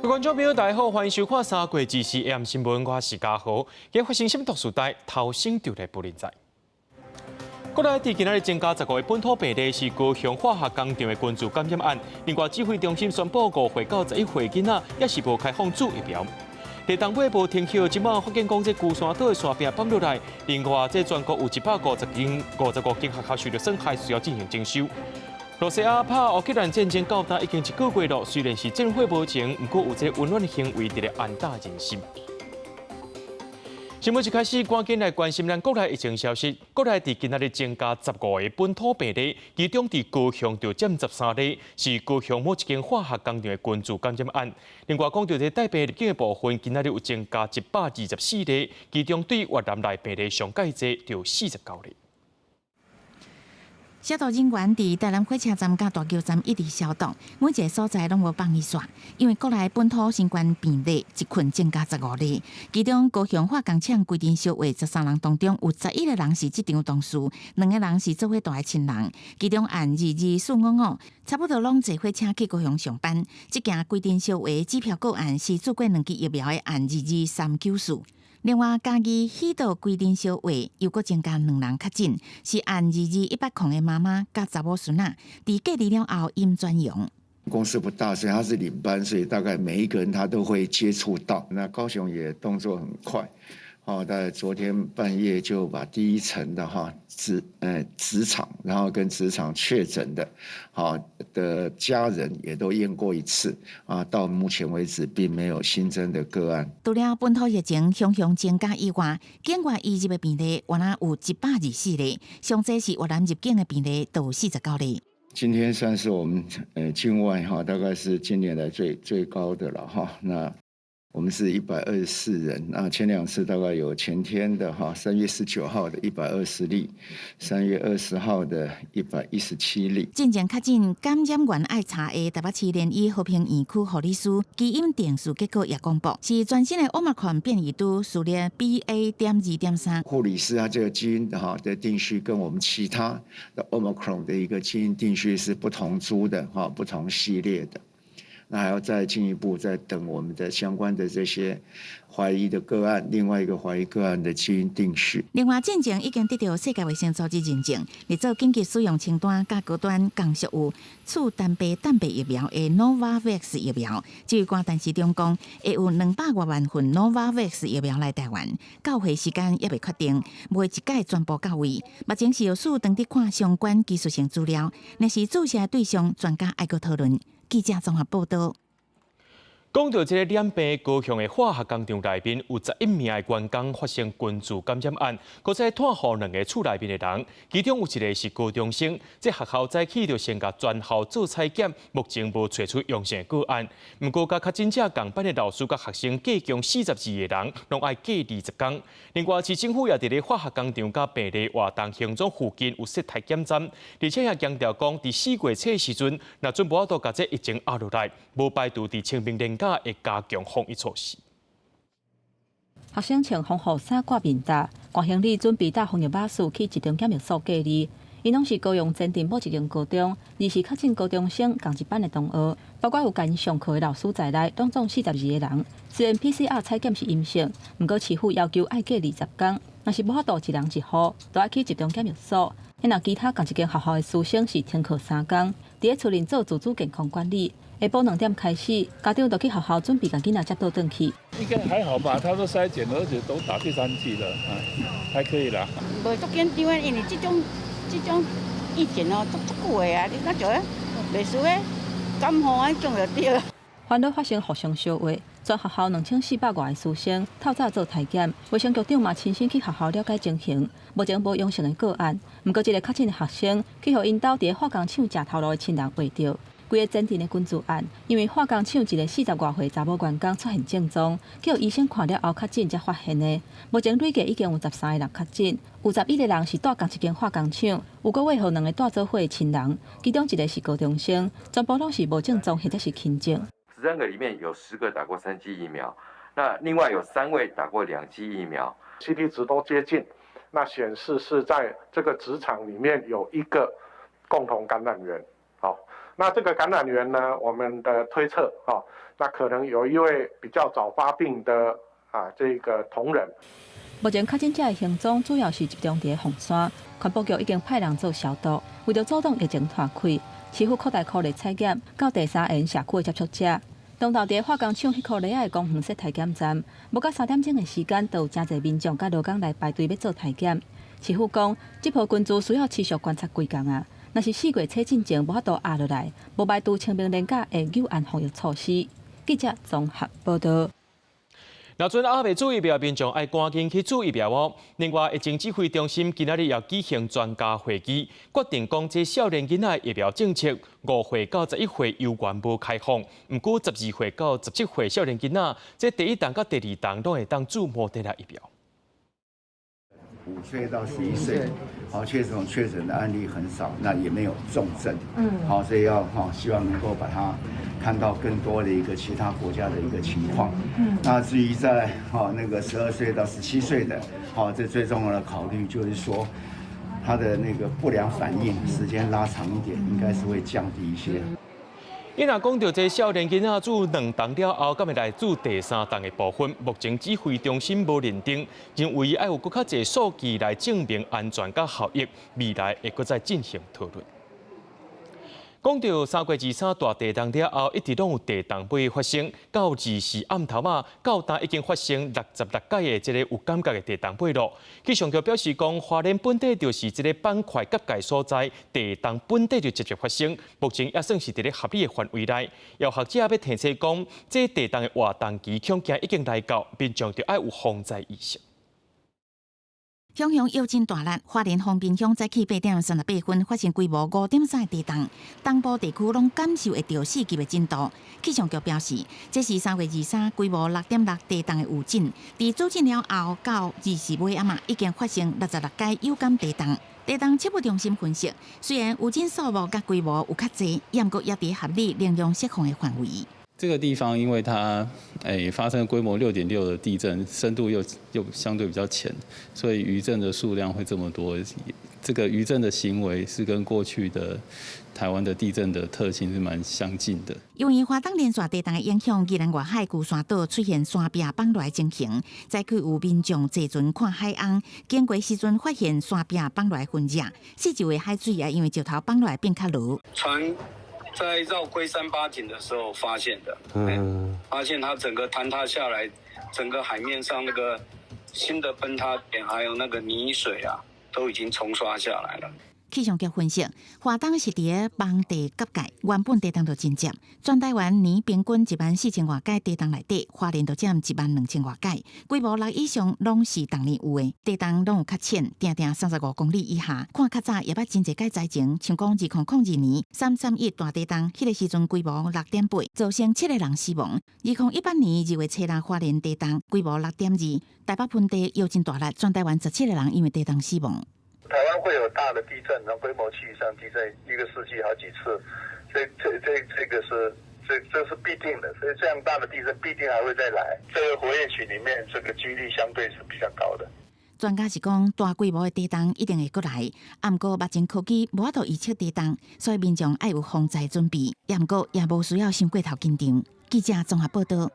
觀眾朋友，大家好，歡迎收看《三月二四 AM 新聞》，我是嘉豪。今發生什麼毒事代，頭先就來報恁知。國內佇今仔日增加15個本土病例，是高雄化學工廠的群聚感染案。另外，指揮中心宣布5歲到11歲囡仔猶是無開放注疫苗。佇東尾無停歇，這擺發現講這龜山島的山壁崩落來。另外，這全國有155間學校受著損害，需要進行整修。羅西亞拍烏克蘭戰爭到今已經一個月了，雖然是戰火無情，毋過有這個溫暖的行為佇咧安撫人心。新聞一開始，趕緊來關心咱國內疫情消息。國內佇今仔日增加十五個本土病例，其中佇高雄就佔13例，是高雄某一間化學工廠的群聚感染案。另外，講到這帶病入境的部分，今仔日有增加124例，其中對越南來病例上蓋濟，就49例。消毒人員佇台南火車站佮大橋站一直消毒，每一个所在攏無放伊煞。因為國內本土新冠病例一困增加十五例，其中高雄化工廠規陣相話13人當中有11個人是這場同事，兩個人是做伙蹛的親人。其中案22455，差不多攏坐火車去高雄上班。這件規陣相話指標個案是注過兩劑疫苗的案22394。另外，嘉義喜道規陣相話又閣增加兩人確診，是案22180的媽媽佮查某孫仔，佇隔離了後陰轉陽。公司不大，所以他是領班，所以大概每一個人他都會接觸到。那高雄也動作很快，哦，大概昨天半夜就把第一層的哈職場，然後跟職場確診的，好的家人也都驗過一次，啊，到目前為止並沒有新增的個案。除了本土疫情雄雄增加以外，境外移入的病例原來有124例，上濟是越南入境的病例都有49例。今天算是我們境外哈，大概是近年來最最高的了哈。那我們是124人，那前兩次大概有前天的哈，3月19號的120例，3月20號的117例。進前確診感染源愛查的台北市聯醫和平院區護理師基因定序結果也公布，是全新的 Omicron 變異株序列 BA.2.3。護理師啊，這個基因哈的定序跟我們其他的 Omicron 的一個基因定序是不同株的哈，不同系列的。那還要再進一步再等我們的相關的這些懷疑的個案，另外一個懷疑個案的基因定序。另外，進前已經得到世界衛生組織認證，列做緊急使用清單佮高端仝屬有次單臂蛋白疫苗的 Novavax 疫苗。指揮官陳時中講，會有200外萬份 Novavax 疫苗來台灣，到貨時間猶未確定，袂一擺全部到位。目前是有需當地看相關技術性資料，若是注射對象，專家愛閣討論。記者綜合報道。講到這個染病高雄的化學工廠內面有11名的員工發生群聚感染案，閣再拖予兩个厝內面的人，其中有一個是高中生。這學校早起就先共全校做採檢，目前無揣出陽性個案。毋過，佮確診者仝班的老師佮學生計共42個人，攏愛隔離10工。另外，市政府也佇咧化學工廠佮病例活動行蹤附近有設篩檢站，而且也強調講，佇4月初時陣，若準無法度共這疫情壓落來，無排除佇清明連假會加強防疫措施。學生穿防護衫掛面罩，掛行李準備搭防疫巴士去集中檢疫所隔離。𪜶攏是高雄前鎮某一間高中，二是確診高中生仝一班的同學，包括有共𪜶上課的老師在內，總共42個人。雖然 PCR 採檢是陰性，毋過市府要求愛隔離10工，若是無法度一人一戶，就愛去集中檢疫所。若其他仝一間學校的師生是停課3工，佇咧厝內做自主健康管理。下晡2點開始，家長就去學校準備共囡仔接倒轉去。應該還好吧？他都篩檢，而且都打第三劑了，啊，還可以啦。袂足緊張的，因為這種疫情哦，足足久的啊，你若像袂輸的感冒按種就對。煩惱發生互相相話，全學校2400外个師生透早做篩檢，衛生局長嘛親身去學校了解情形。目前無陽性的個案，毋過這个確診的學生去予𪜶兜佇咧化工廠食頭路的親人畫著。規个前鎮的群聚案，因為化工廠一个40外歲查某員工出現症狀，去予醫生看了後確診才發現的。目前累計已經有13個人確診，有11個人是蹛仝一間化工廠，有閣畫予兩个蹛做伙的親人，其中一個是高中生，全部攏是無症狀或者是輕症。 13個裡面有10個打過三劑疫苗，那另外有三位打過兩劑疫苗，CT 值都接近，那顯示是在這個職場裡面有一個共同感染源，好。那這個感染源呢，我們的推測，哦，那可能有一位比較早發病的啊，這個同仁。目前確診者的行蹤主要是集中佇鳳山，環保局已經派人做消毒，為著阻擋疫情拖開，市府擴大科例採檢到第三緣社區的接觸者。當頭佇化工廠彼箍犁仔的公園設體檢站，無到3點鐘的時間，就有誠濟民眾佮勞工來排隊欲做體檢。市府講，這波菌株需要持續觀察幾工啊，若是4月初進前無法度壓落來，無排除清明連假會有按防疫措施。記者綜合報道。若陣猶未注疫苗，民眾愛趕緊去注疫苗哦。另外，疫情指揮中心今仔日也舉行專家會議，決定講這少年囡仔疫苗政策，5歲到11歲猶原無開放，毋過12歲到17歲少年囡仔，這第一針佮第二針攏會當注莫德納疫苗。 5歲到11歲，好，確實確診的案例很少，那也沒有重症，好，所以要哈希望能夠把它看到更多的一個其他國家的一個情況。那至於在哈那個12歲到17歲的，好，這最重要的考慮就是說，他的那個不良反應時間拉長一點，應該是會降低一些。伊若講著這少年囡仔注兩針了後，敢會來注第三針的部分，目前指揮中心無認定，認為愛有閣較濟數據來證明安全佮效益，未來會閣再進行討論。講著3月23大地動了後，一直攏有地動尾發生，到24暗頭仔，到今已經發生66擺的這個有感覺的地動尾咯。氣象局表示講，花蓮本底就是這個板塊結界所在，地動本底就直接發生，目前也算是佇咧合理的範圍內。有學者欲提醒講，這地動的活動期恐驚已經來到，民眾就愛有防災意識。雄雄搖真大力，花蓮豐濱鄉早起8點38分發生規模5.3的地動，東部地區攏感受會著4級的震度。氣象局表示，這是3月23規模6.6地動的餘震，佇主震了後到24尾暗仔已經發生66擺有感地動。地動測不中心分析，雖然餘震數目佮規模有較濟，毋過也佇合理能量釋放的範圍。這個地方因為它發生規模6.6的地震，深度又相對比較淺，所以餘震的數量會這麼多。這個餘震的行為是跟過去的台灣的地震的特性是蠻相近的。由於花東連續地動的影響，宜蘭外海龜山島出現山壁放落情形，早起有民眾坐船看海翁，經過時陣發現山壁放落痕跡，四周的海水也因為石頭放落變較濁。船在繞龜山八景的時候發現的，發現它整個坍塌下來，整個海面上那個新的崩塌點，還有那個泥水啊，都已經沖刷下來了。氣象局分析，花東是佇咧盆地結界，原本地動就真濟，全台灣年平均1萬4千外擺地動內底，花蓮就佔1萬2千外擺，規模6以上攏是逐年有的，地動攏有較淺，定定35公里以下。看較早也捌真濟擺災情，像講2002年331大地動，彼個時陣規模6.8，造成七個人死亡。2018年2月初六花蓮地動規模6.2，台北盆地搖真大力，全台灣17個人因為地動死亡。台灣會有大的地震，然後規模7以上地震，一個世紀好幾次，這個是這是必定的，所以這樣大的地震必定還會再來。這個活躍區裡面，這個幾率相對是比較高的。專家是講，大規模的地動一定會閣來，毋過目前科技無法度預測地動，所以民眾愛有防災準備，毋過也無需要傷過頭緊張。記者綜合報道。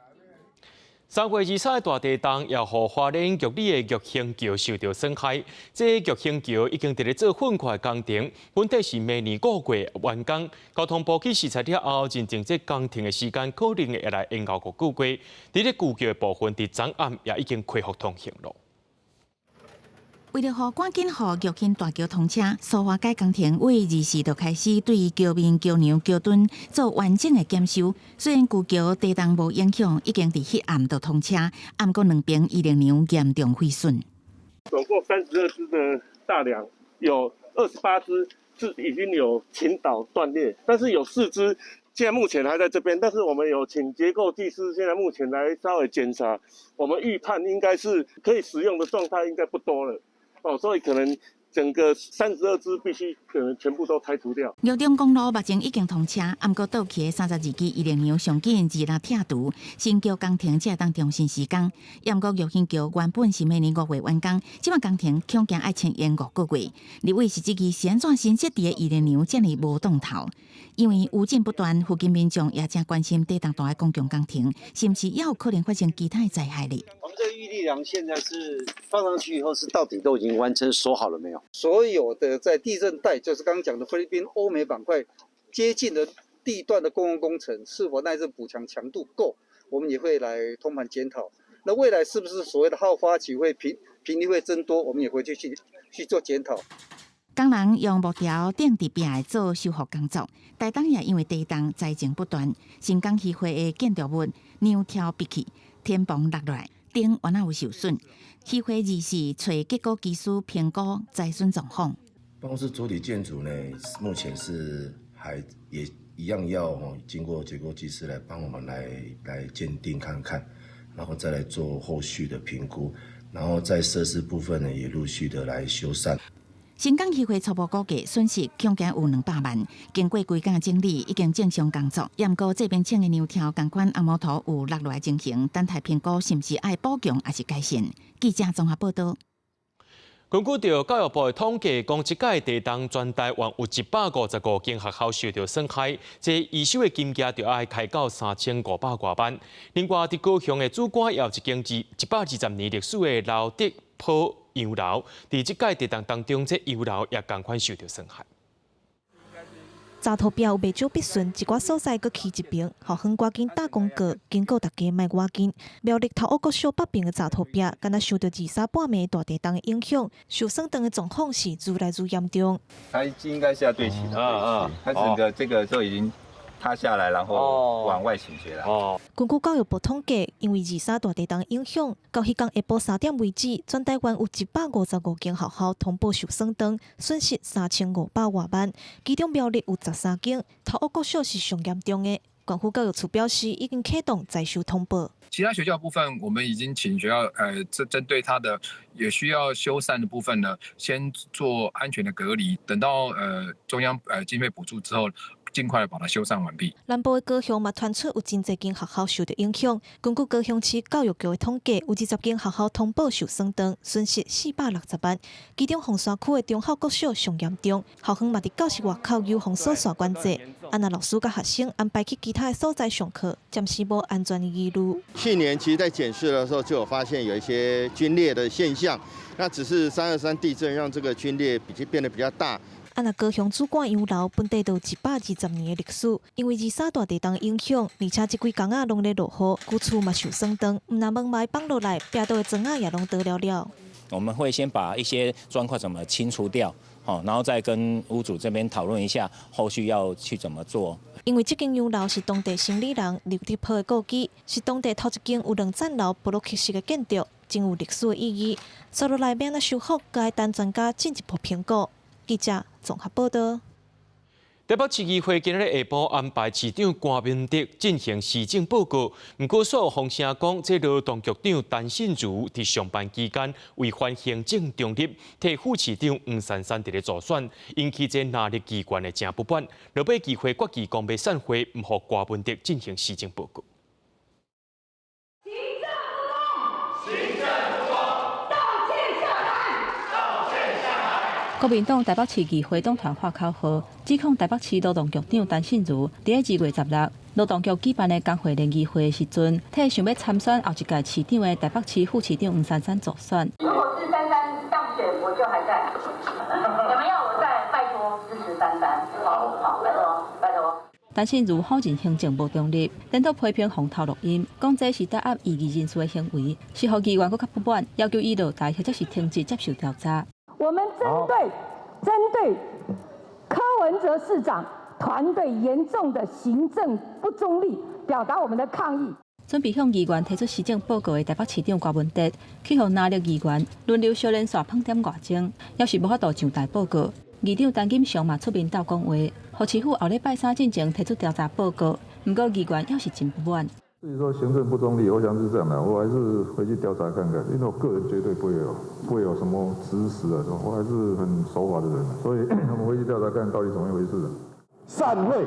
3月23大地動，也予花蓮玉里的玉興橋受著損害。這玉興橋已經佇咧做糞塊工程，本底是明年5月完工。交通部去視察了後，認定這工程的時間可能會來延後5個月。佇咧舊橋的部分，佇昨暗也已經恢復通行了。為著予趕緊予玉興大橋通車，蘇花改工程為24就開始對橋面、橋梁、橋墩做完整的檢修。雖然舊橋地動無影響，已經佇彼暗就通車，毋過兩邊伊梁嚴重毀損。總共32支的大梁，有28支是已經有傾倒斷裂，但是有4支現在目前還在這邊，但是我們有請結構技師，現在目前來稍微檢查，我們預判應該是可以使用的狀態應該不多了。哦，所以可能整個32支必須可能全部都拆除掉。玉中公路目前已經通車，毋過倒去的32支預力梁上緊二六拆除，新橋工程才會當重新施工。毋過玉興橋原本是明年5月完工，這擺工程恐驚愛遷延5個月。立委是質疑是按怎新設置的預力梁遮爾無當頭，因為餘震不斷，附近民眾也正關心地動大的公共工程，是毋是也有可能發生其他的災害咧？我們這個預力梁現在是放上去以後，是到底都已經完成鎖好了沒有？所有的在地震帶，就是剛剛講的菲律賓、歐美板塊接近的地段的公共工程，是否耐震補強強度夠？我們也會來通盤檢討。那未來是不是所謂的好發期會頻率會增多？我們也會去做檢討。工人用木條釘佇壁來做修復工作，台東也因為地動災情不斷，新港漁會的建築物梁柱咇去，天棚落來，頂原來有受損。漁會二是揣結構技師評估災損狀況。辦公室主體建築呢，目前是還也一樣要經過結構技師來幫我們來鑑定看看，然後再來做後續的評估，然後在設施部分呢，也陸續的來修繕。新港漁會初步估計損失恐驚有200萬。經過規工整理，已經正常工作。毋過製冰廠的梁柱仝款紅毛塗有落來情形，等待評估是毋是愛補強抑是改善。記者綜合報導。根據著教育部的統計，講這屆地動全台灣有155間學校受著損害，這預收的金額就愛開到3500外萬。另外，佇高雄的梓官也有一間120年歷史的劉德寶洋樓，佇這屆地動當中，這洋樓也仝款受著損害。閘塗壁有袂少筆順，一寡所在閣起一爿，校方趕緊打公告，警告大家莫倚近。苗栗頭屋國小北爿的閘塗壁，敢若受著二三半暝大地動的影響，受損斷的狀況是愈來愈嚴重。它應該是要對齊的，它整個這個就已經塌下來，然後往外傾斜了。根據教育部統計，因為二三大地動影響，到彼工下晡3點為止，全台灣有155間學校通報受損斷，損失3500外萬。其中苗栗有13間，頭屋國小是上嚴重的。縣府教育處表示，已經啟動災修通報。其他學校部分，我們已經請學校，針對它的也需要修繕的部分呢，先做安全的隔離，等到中央經費補助之後，盡快把它修繕完畢。南部的高雄嘛傳出有真濟間學校受著影響。根據高雄市教育局的統計，有20間學校通報受損斷，損失460萬。其中鳳山區的忠孝國小上嚴重，校方嘛佇教室外口有封鎖線管制，啊若老師佮學生安排去其他的所在上課，暫時無安全的疑慮。去年其實，在檢視的時候就有發現有一些龜裂的現象，那只是323地震讓這個龜裂比較變得比較大。啊，若高雄梓官洋樓本地都有120年的歷史，因為二三大地動影響，而且這幾工仔攏咧落雨，舊厝嘛受損斷，毋但門楣放落來，壁桌的磚仔也攏倒了了。我們會先把一些磚塊怎麼清除掉，然後再跟屋主這邊討論一下後續要去怎麼做。因為這間洋樓是當地生理人劉德寶的故居，是當地頭一間有兩層樓部落克式的建築，真有歷史的意義。接落來欲按怎修復，閣愛等專家進一步評估。記者綜合報道。台北市議會今日下晡安排市長郭文德進行施政報告，毋過煞有風聲講，這勞動局長陳信如佇上班期間違反行政中立，替副市長黃珊珊佇咧助選，引起這藍綠議員的誠不滿。落尾議會決議講欲散會，毋予郭文德進行施政報告。行政不公，行政不公，道歉下台，道歉下台。國民黨台北市議會黨團喊口號，指控台北市勞動局長陳信如佇2月16勞動局舉辦的工會聯誼會的時陣，替想欲參選後一屆市長的台北市副市長黃珊珊助選。如果是珊珊當選，我就還在。你們要我在，拜託支持珊珊。好，好，拜託，拜託。陳信如否認行政無中立，顛倒批評予偷錄音，講這是打壓異議人士的行為，是予議員閣較不滿，要求伊落台或者是停職接受調查。我們針對柯文哲市長團隊嚴重的行政不中立，表達我們的抗議。準備向議員提出施政報告的台北市長郭文德，去予藍綠議員輪流相連線噴點外鐘，猶是無法度上台報告。議長陳錦祥嘛出面鬥講話，予市府後禮拜三進前提出調查報告，毋過議員猶是真不滿。至於說行政不中立，我想是這樣的，我還是回去調查看看，因為我個人絕對不會有什麼指使啊，我還是很守法的人，所以我們回去調查看到底怎麼一回事。散會，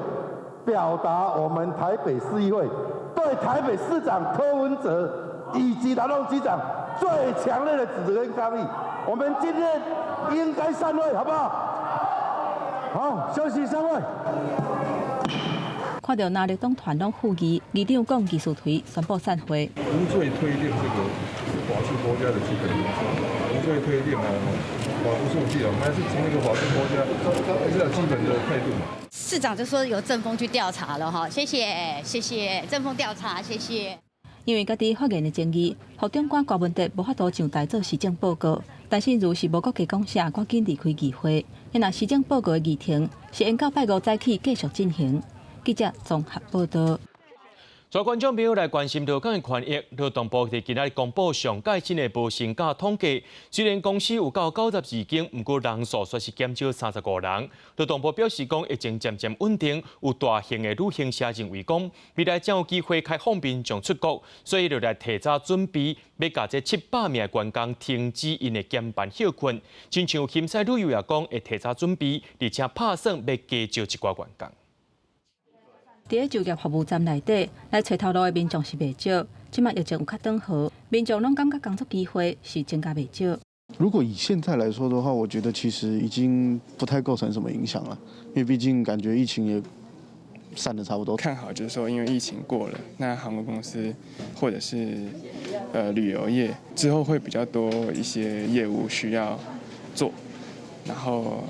表達我們台北市議會對台北市長柯文哲以及勞動局長最強烈的指責跟抗議。我們今天應該散會，好不好？好，休息散會。看著藍綠黨團攏附議，議長龔義士頹宣布散會。無罪推定這個是法治國家的基本原則。無罪推定啊，法不溯及啊，我們還是成為一個法治國家，還是要基本的態度嘛。市長就說由政風去調查了哈，謝謝謝謝政風調查，謝謝。因為家己發言的爭議，副長官柯文哲無法度上台做施政報告，陳信如是無閣加講啥，趕緊離開議會。若施政報告的議程是延到拜五早起繼續進行。記者綜合報道。所以觀眾朋友來關心勞工的權益，勞動部佇今仔日公布上蓋新的無薪假統計，雖然公司有到92間，毋過人數卻是減少35人。勞動部表示講，疫情漸漸穩定，有大型的旅行社認為講，未來將有機會開放民眾出國，所以就來提早準備，欲共這700名的員工停止𪜶的減班歇睏。親像金獅旅遊也講，會提早準備，而且拍算欲加招一寡員工。佇咧就業服務站內底來揣頭路的民眾是袂少，這擺疫情有較轉好，民眾攏感覺工作機會是增加袂少。如果以現在來說的話，我覺得其實已經不太構成什麼影響了，因為畢竟感覺疫情也散得差不多。看好就是說，因為疫情過了，那航空公司或者是旅遊業之後會比較多一些業務需要做，然後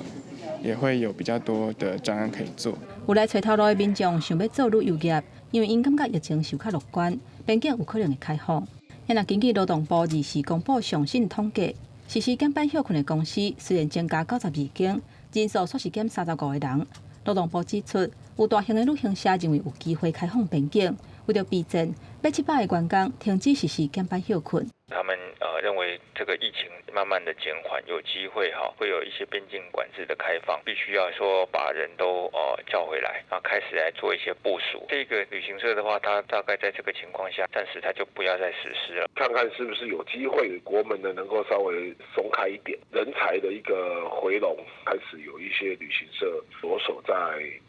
也會有比較多的專案可以做。有來揣頭路的民眾想欲做旅遊業，因為𪜶感覺疫情是較樂觀，邊境有可能會開放。若根據勞動部二時公布上新統計，實施減班歇睏的公司雖然增加92間，人數卻是減35個人。勞動部指出，有大型的旅行社認為有機會開放邊境，為著備戰，欲700個員工停止實施減班歇睏。他們認為這個疫情慢慢的減緩，有機會哈會有一些邊境管制的開放，必須要說把人都叫回來，然後開始來做一些部署。這個旅行社的話，他大概在這個情況下，暫時他就不要再實施了。看看是不是有機會國門呢能夠稍微鬆開一點，人才的一個回籠，開始有一些旅行社着手在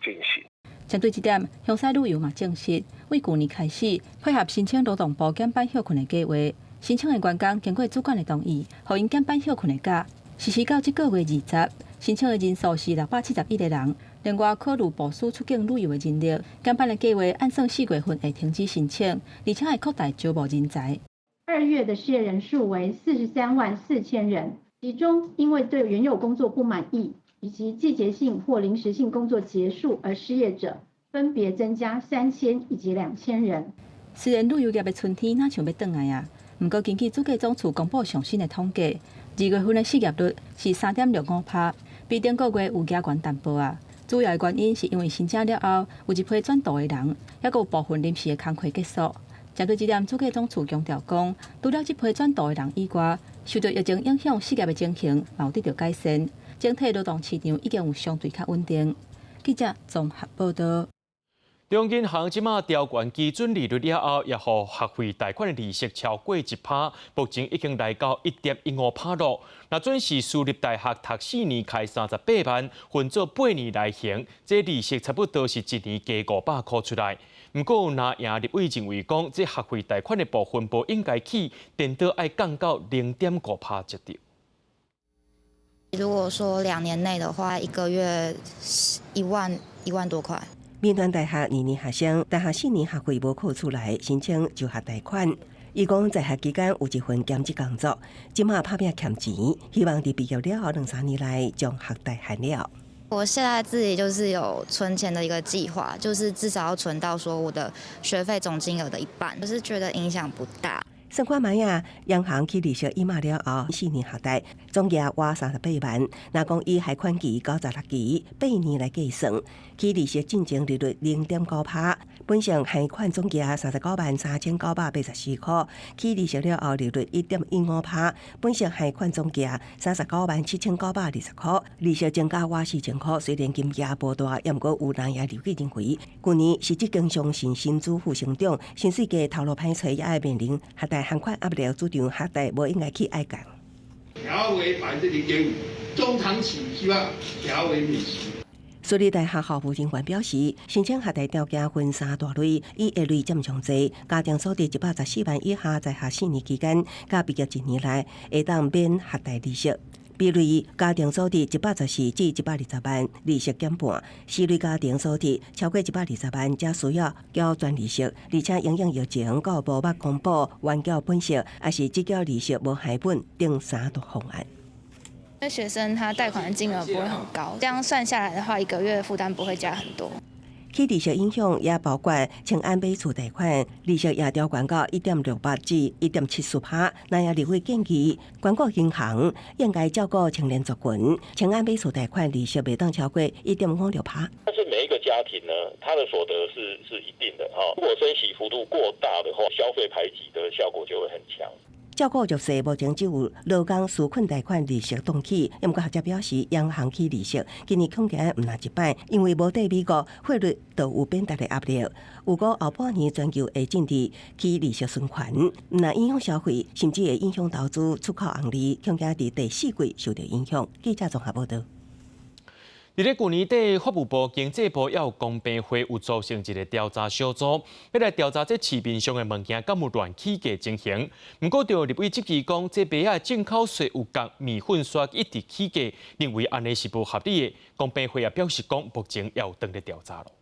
進行。針對這點，香西旅遊嘛證實，為舊年開始配合申請勞動部減班歇睏的計劃。申請的員工經過主管的同意，予𪜶減班歇睏的假，實施到這個月20，申請的人數是671個人。另外，考慮部署出境旅遊的人力，減班的計劃按算4月份會停止申請，而且會擴大招募人才。 2月的失業人數為434,000人，其中因為對原有工作不滿意以及季節性或臨時性工作結束而失業者，分別增加3000以及2000人。雖然旅遊業的春天若像欲轉來啊，毋過根據主計總處公布上新的統計，2月份的失業率是3.65%，比頂個月有加懸淡薄仔。主要的原因是因為申請了後有一批轉渡的人，猶閣有部分臨時的工課結束。針對這點，主計總處強調講，除了這批轉渡的人以外，受著疫情影響失業的情形嘛有得著改善，整體勞動市場已經有相對較穩定。記者綜合報道。中央銀行這馬調懸基準利率了後，也予學費貸款的利息超過1%，目前已經來到1.15%囉。若準是私立大學讀4年開38萬，分做8年來還，這利息差不多是一年加500箍出來。毋過有藍營立委認為講，這學費貸款的部分無應該起，顛倒愛降到0.5%才對。如果說2年內的話，一個月1萬多塊。民權大學二年學生，大學4年學費無扣出來，申請就學貸款。伊講在學期間有一份兼職工作，這馬拍拚欠錢，希望佇畢業了後兩三年內將學貸還了。我現在自己就是有存錢的一個計劃，就是至少要存到說我的學費總金額的一半，就是覺得影響不大。算看覓仔，央行起利息一碼了後，4年學貸總額倚38萬。若講以還款期96期8年來計算，起利息進前利率0.9趴，本成還款總額393,984箍，起利息了後利率1.15趴，本成還款總額397,920箍，利息增加倚4,000箍。雖然金額無大，也毋過有人也立委認為，舊年實質經常性薪資負成長，薪水價頭路歹揣，也會面臨學貸還款壓力，主張學貸無應該起愛降。調為0.5%，中長期希望調為免息。私立大學校務人員表示，申請學貸條件分三大類，以 A 類佔上濟，家庭所得114萬以下，在學4年期間，佮畢業一年內會當免學貸利息。B 類家庭所得114至120萬，利息減半；C 類家庭所得超過120萬，才需要繳全利息，而且因應疫情閣無捌公布完繳本息，抑是只繳利息無還本等三大方案。那學生他貸款的金額不會很高，這樣算下來的話，一個月負擔不會加很多。起利息影響也包括青安買厝貸款利息也調懸到1.68至1.74趴。那也立委建議，全國銀行應該照顧青年族群，青安買厝貸款利息袂當超過1.56趴。但是每一個家庭呢，他的所得是一定的哈。如果升息幅度過大的話，消費排擠的效果就會很強。照顧弱勢，目前只有勞工紓困貸款利息凍起。毋過學者表示，央行起利息今年恐驚毋若一擺，因為無綴美國匯率都有變動的壓力。如果後半年全球會進入起利息循環，毋若影響消費，甚至會影響投資、出口紅利，恐驚佇第四季受到影響。記者綜合報導。佇咧舊年底，法務部、經濟部抑有公平會有組成一個調查小組，欲來調查這市面上的物件敢有亂起價情形。毋過，著立委質疑講，這麥仔進口稅有降，麵粉煞一直起價，認為按呢是無合理的。公平會也表示講，目前也有當咧調查咯。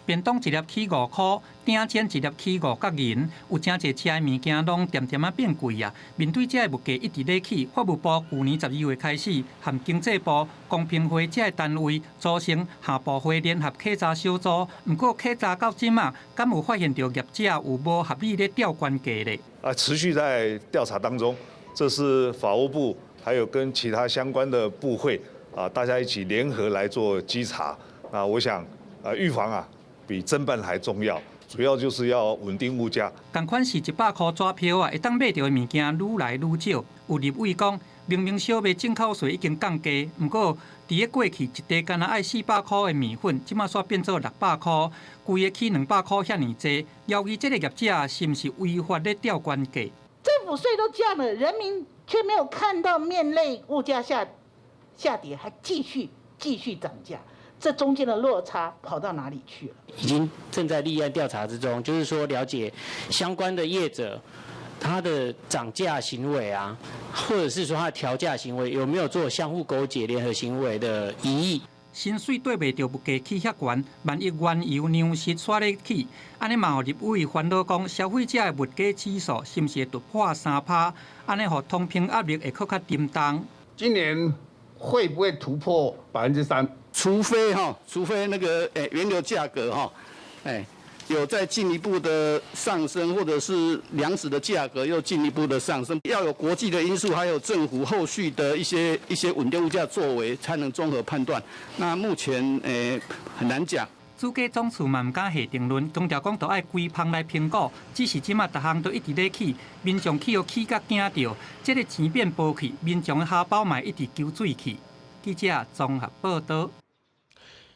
便當一粒起5箍，鼎煎一粒起5角銀，有誠濟食的物件攏恬恬仔變貴啊！面對這个物價一直咧起，法務部舊年12月開始，和經濟部、公平會這个單位組成下部會聯合稽查小組。毋過稽查到這馬，敢有發現著業者有無合理咧吊懸價咧？啊，持續在調查當中，這是法務部還有跟其他相關的部會啊，大家一起聯合來做稽查。啊，我想啊，預防啊，比偵辦還重要，主要就是要穩定物價。仝款是100箍紙票啊，會當買著的物件愈來愈少。有立委講，明明小麥進口稅已經降低，毋過佇咧過去一袋干焦愛400箍的麵粉，這馬煞變做600箍，規个起200箍遐爾濟。猶疑這个業者是毋是違法咧吊懸價？政府稅都降了，人民卻沒有看到麵類物價下跌，還繼續繼續漲價。這中間的落差跑到哪裡去了？已經正在立案調查之中，就是說了解相關的業者他的漲價行為啊，或者是說他的調價行為有沒有做相互勾結、聯合行為的疑義？薪水綴袂著物價起遐懸，萬一原油、糧食煞咧起，按呢嘛予立委煩惱講，消費者的物價指數是毋是會突破3趴？按呢予通膨壓力會閣較沉重。今年會不會突破3%？除非哈，除非那個原油價格哈，有再進一步的上升，或者是糧食的價格又進一步的上升，要有國際的因素，還有政府後續的一些穩定物價作為，才能綜合判斷。那目前很難講。主計總處嘛毋敢下定論，強調講著愛規範來評估。只是這馬逐項都一直咧起，民眾去予起甲驚著，這个錢變薄去，民眾的荷包嘛一直搆水去。記者綜合報導。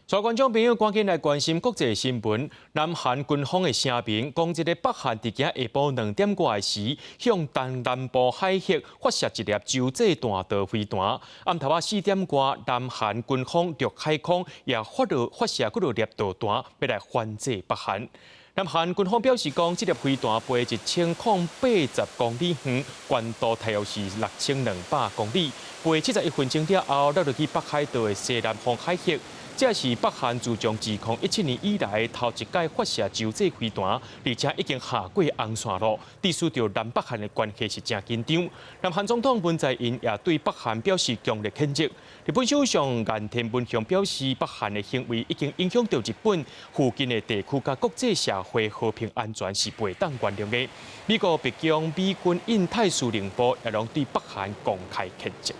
帶觀眾朋友趕緊來關心國際新聞。南韓軍方的聲明講，這个北韓佇今下晡2點外時，向東南部海域發射一粒洲際彈道飛彈。暗頭仔4點外，南韓軍方陸海空也發射幾落粒導彈，欲來反制北韓。南韓軍方表示講，這粒飛彈飛1080公里遠，高度大約是6200公里，飛71分鐘了後，落入去北海道的西南方海域。這是北韓自從2017年以來頭一擺發射洲際飛彈，而且已經下過紅線囉，意思著南北韓的關係是誠緊張。南韓總統文在寅也對北韓表示強烈譴責。日本首相岸田文雄表示，北韓的行為已經影響到日本附近的地區佮國際社會和平安全，是袂當原諒的。美國白宮、美軍印太司令部也攏對北韓公開譴責。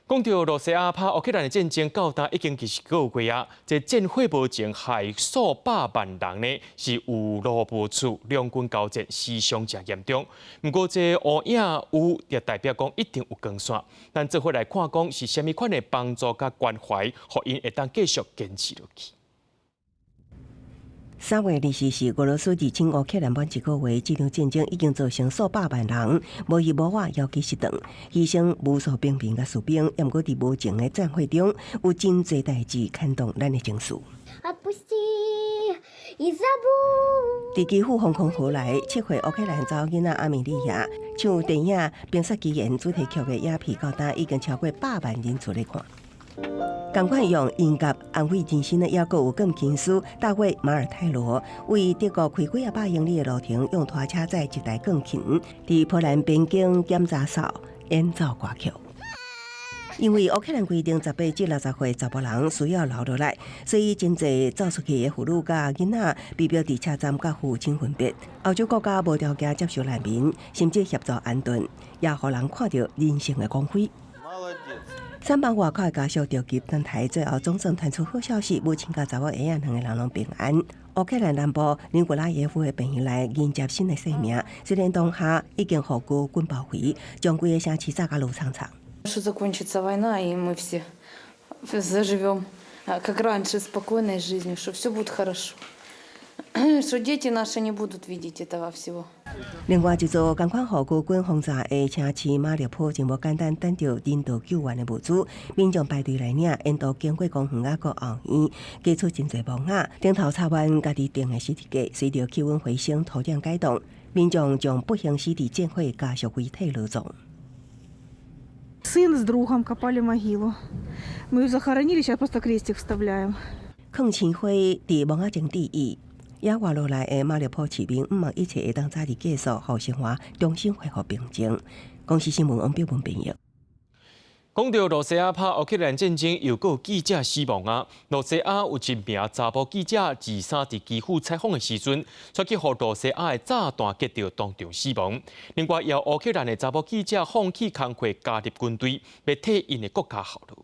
講到羅西亞拍烏克蘭的戰爭，到今已經20個月啊！這戰火無情，害數百萬人呢是有路無厝，兩軍交戰，死傷誠嚴重。毋過這烏影有，就代表講一定有光線。咱做伙來看，講是啥物款的幫助佮關懷，予𪜶會當繼續堅持落去。3月24日，俄羅斯入侵烏克蘭滿一個月，這場戰爭已經造成數百萬人無依無靠、枵飢失頓，犧牲無數平民佮士兵。毋過佇無情的戰火中，有真濟代誌牽動咱的情緒。佇基輔防空壕內，7歲烏克蘭查某囡仔阿米莉亞唱電影《冰雪奇緣》主題曲的影片，到今已經超過百萬人次咧看。仝款用音樂安慰人心的，猶閣有鋼琴師大衛馬爾泰羅，為德國開幾仔百英里的路程，用拖車載一台鋼琴，佇波蘭邊境檢查哨演奏歌曲。因為烏克蘭規定18至60歲查埔人需要留落來，所以真濟走出去的婦女佮囡仔被迫佇車站佮父親分別。歐洲國家無條件接受難民，甚至協助安頓，也予人看著人性的光輝。三班外口的家屬著急等待，最後總算傳出好消息，母親佮查某嬰仔兩个人攏平安。烏克蘭南部尼古拉耶夫的病院內迎接新的生命，雖然當下已經予高軍包圍，將規个城市炸甲亂氅氅。 Что закончится война, и мы все заживем, как раньше, спокойной жизнью, что все будет хорошо, что дети наши не будут видеть этого всего. 另外一座仝款予高軍轟炸的城市馬利坡，真無簡單等著人道救援的物資，民眾排隊來領，沿途經過公園抑閣後院，加出真濟墓仔，頂頭插滿家己釘的十字架。隨著氣溫回升，土壤解凍，民眾將不幸死佇戰火家屬遺體落葬。 Сын с другом копали могилу. Мы ее захоронили, сейчас просто крестик вставляем. 囥鮮花佇墓仔前致意，也活落來的馬利坡市民，毋望一切會當早日結束，予生活重新恢復平靜。公視新聞王標文編譯。講到羅西亞拍烏克蘭戰爭，又閣有記者死亡啊！羅西亞有一名查埔記者，二三佇基輔採訪的時陣，卻去予羅西亞的炸彈擊著，當場死亡。另外，有烏克蘭的查埔記者放棄工課，加入軍隊，欲替𪜶的國家效勞。